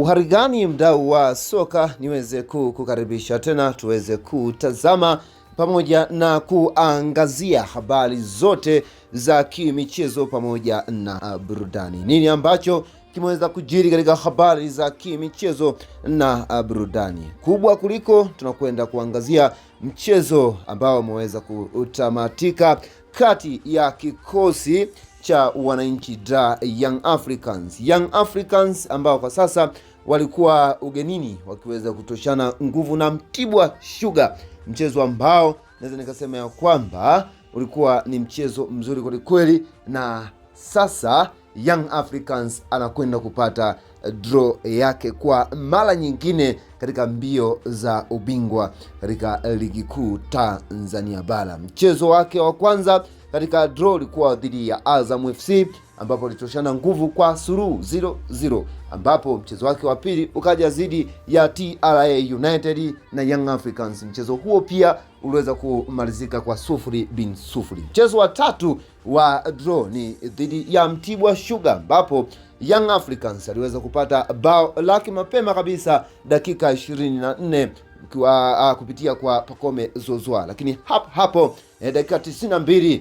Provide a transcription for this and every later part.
Uhali gani mdau wa soka, niweze kukukaribisha tena tuweze kutazama pamoja na kuangazia habari zote za kimichezo pamoja na burudani. Nini ambacho kimeweza kujiri katika habari za kimichezo na burudani? Kubwa kuliko tunakwenda kuangazia mchezo ambao umeweza kutamatika kati ya kikosi cha wananchi da Young Africans. Young Africans ambao kwa sasa walikuwa ugenini wakiweza kutoshana nguvu na Mtibwa Sugar, mchezo ambao naweza nikasema ya kwamba ulikuwa ni mchezo mzuri kwelikweli, na sasa Young Africans anakwenda kupata draw yake kwa mara nyingine katika mbio za ubingwa katika Ligi Kuu Tanzania Bara. Mchezo wake wa kwanza katika draw ulikuwa dhidi ya Azam FC ambapo alitoshana nguvu kwa suluhu 0-0, ambapo mchezo wake wa pili ukaja dhidi ya TRA United na Young Africans. Mchezo huo pia uliweza kumalizika kwa 0-0. Mchezo wa tatu wa draw ni dhidi ya Mtibwa Sugar ambapo Young Africans aliweza kupata bao lake mapema kabisa dakika 24 kupitia kwa Pacome Zouzoua, lakini hapo dakika 92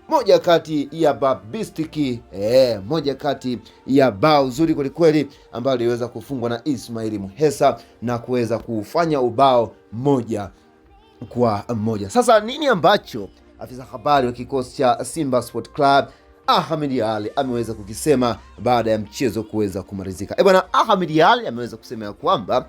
moja kati ya babistiki moja kati ya bao zuri kwelikweli ambayo iliweza kufungwa na Ismaili Muhesa na kuweza kufanya ubao 1-1. Sasa nini ambacho afisa habari wa kikosi cha Simba Sport Club Ahmed Ally ameweza kukisema baada ya mchezo kuweza kumalizika? Bwana Ahmed Ally ameweza kusema ya kwamba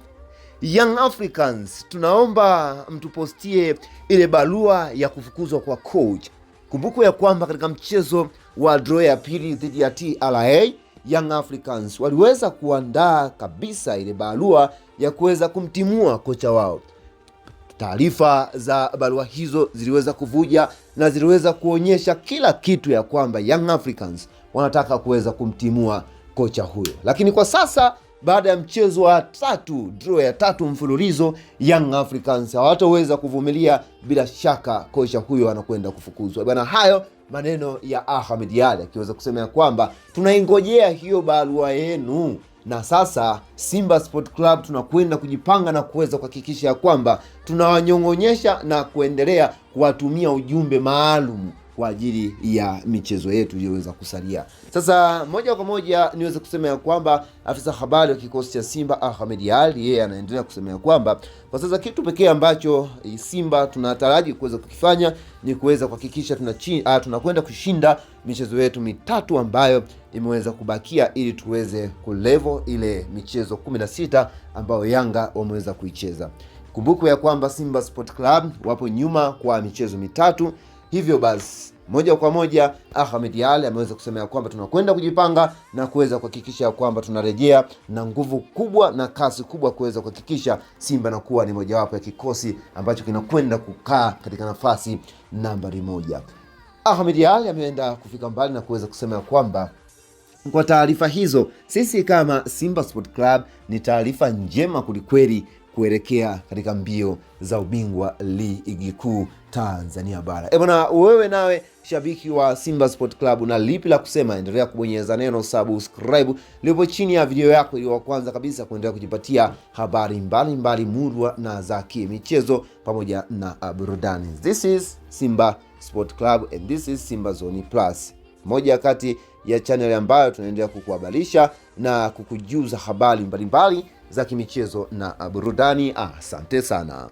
Young Africans, tunaomba mtupostie ile barua ya kufukuzwa kwa coach. Kumbuka ya kwamba katika mchezo wa draw ya pili dhidi ya TRA, Young Africans waliweza kuandaa kabisa ile barua ya kuweza kumtimua kocha wao. Taarifa za barua hizo ziliweza kuvuja na ziliweza kuonyesha kila kitu ya kwamba Young Africans wanataka kuweza kumtimua kocha huyo, lakini kwa sasa baada ya mchezo wa tatu, draw ya tatu mfululizo, Young Africans hawataweza kuvumilia. Bila shaka kocha huyo anakwenda kufukuzwa bwana. Hayo maneno ya Ahmed Ally akiweza kusema ya kwamba tunaingojea hiyo barua yenu, na sasa Simba Sport Club tunakwenda kujipanga na kuweza kuhakikisha ya kwamba tunawanyong'onyesha na kuendelea kuwatumia ujumbe maalum kwa ajili ya michezo yetu iliyoweza kusalia. Sasa moja kwa moja niweze kusema ya kwamba afisa habari wa kikosi cha Simba Ahmed Ally yeye anaendelea kusema ya kwamba kwa sasa kitu pekee ambacho Simba tunataraji kuweza kukifanya ni kuweza kuhakikisha tunakwenda kushinda michezo yetu mitatu ambayo imeweza kubakia ili tuweze kulevel ile michezo 16 ambayo Yanga wameweza kuicheza. Kumbuka ya kwamba Simba Sport Club wapo nyuma kwa michezo mitatu. Hivyo basi moja kwa moja Ahmed Ally ameweza kusema ya kwamba tunakwenda kujipanga na kuweza kuhakikisha kwamba tunarejea na nguvu kubwa na kasi kubwa kuweza kuhakikisha Simba nakuwa ni mojawapo ya kikosi ambacho kinakwenda kukaa katika nafasi nambari 1. Ahmed Ally ameenda kufika mbali na kuweza kusema ya kwamba kwa taarifa hizo sisi kama Simba Sport Club ni taarifa njema kwelikweli kuelekea katika mbio za ubingwa Ligi Kuu Tanzania Bara. Bwana, wewe nawe shabiki wa Simba Sport Club na lipi la kusema? Endelea kubonyeza neno subscribe lipo chini ya video yako ili wa kwanza kabisa kuendelea kujipatia habari mbalimbali murwa na za kimichezo pamoja na burudani. This is Simba Sport Club and this is Simba Zone Plus, moja kati ya channel ambayo tunaendelea kukuhabarisha na kukujuza habari mbalimbali za kimichezo na burudani. Asante sana.